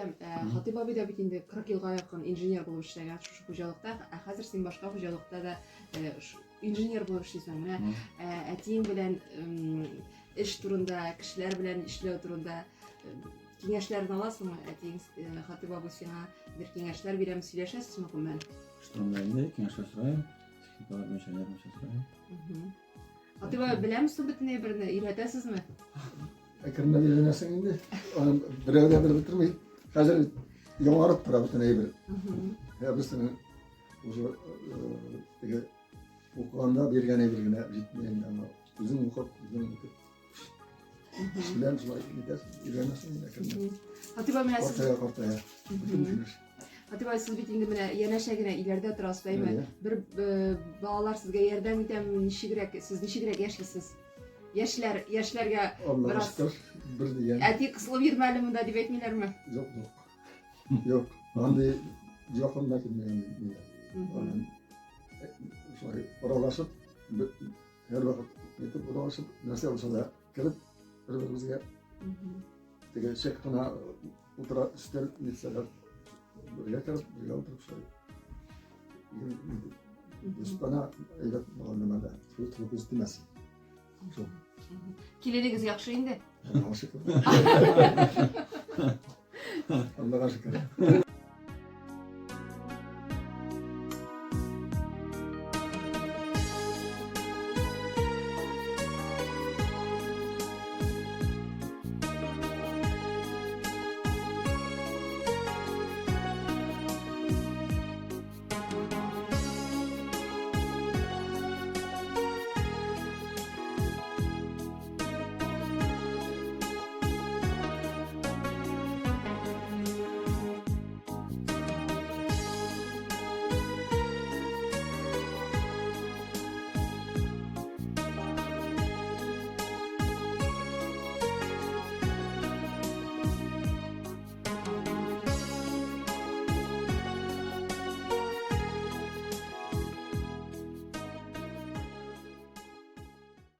Рөстәм, ә, Хатыйп абый да бит инде 40 елга якын инженер булып эшләгән шушы хуҗалыкта, ә хәзер син башка хуҗалыкта да э, инженер булып эшлисең. Менә ә, әтиең белән эш турында, кешеләр белән эшләү турында киңәшләрен аласыңмы? Әтиең э, Хатыйп абый сиңа бер киңәшләр бирәме, сөйләшәсезме гомумән? Эш турында инде киңәшләр сорыйм, техникалар буенча ярдәм сорыйм. Хатыйп абый, беләме соң бөтен әйберне? Өйрәтәсезме? Әкренләп өйрәнәсең инде. Аны берәү дә белеп бетерми. Хәзер яңарып тора бөтен әйбер. Һәрберсенең уже э, теге укыганда биргән әйбер генә җитми инде аңа. Үзең укып, үзең итеп. Кеше белән шулай нитәсең, өйрәнәсең инде әкренләп. Хатыйп абый, менә сез Картая, картая. Бөтен килеш. Хатыйп абый, сез бит инде менә янәшә генә өйләрдә торасыз, әйме? Әйе. Бер э, балалар сезгә ярдәм итәме, ничегрәк, сез ничегрәк яшисез? Яшьләр, яшьләргә Аллага бераз шөкер, бер дигән. әти кысылып йөрмә әле монда дип әйтмиләрме? Юк, юк. Юк, андый якын да килмәгән миңа. Аннан, э, шулай аралашып, һәрвакыт нитеп аралашып, нәрсә булса да кереп, бер-беребезгә теге чак кына утыра өстәл нитсәләр, бергә кереп, бергә утырып шулай. Дустанә әйбәт мөгамәлә, шул күз тимәсен. Шул. Киленегез яхшы инде. Аллага шөкер. Аллага шөкер.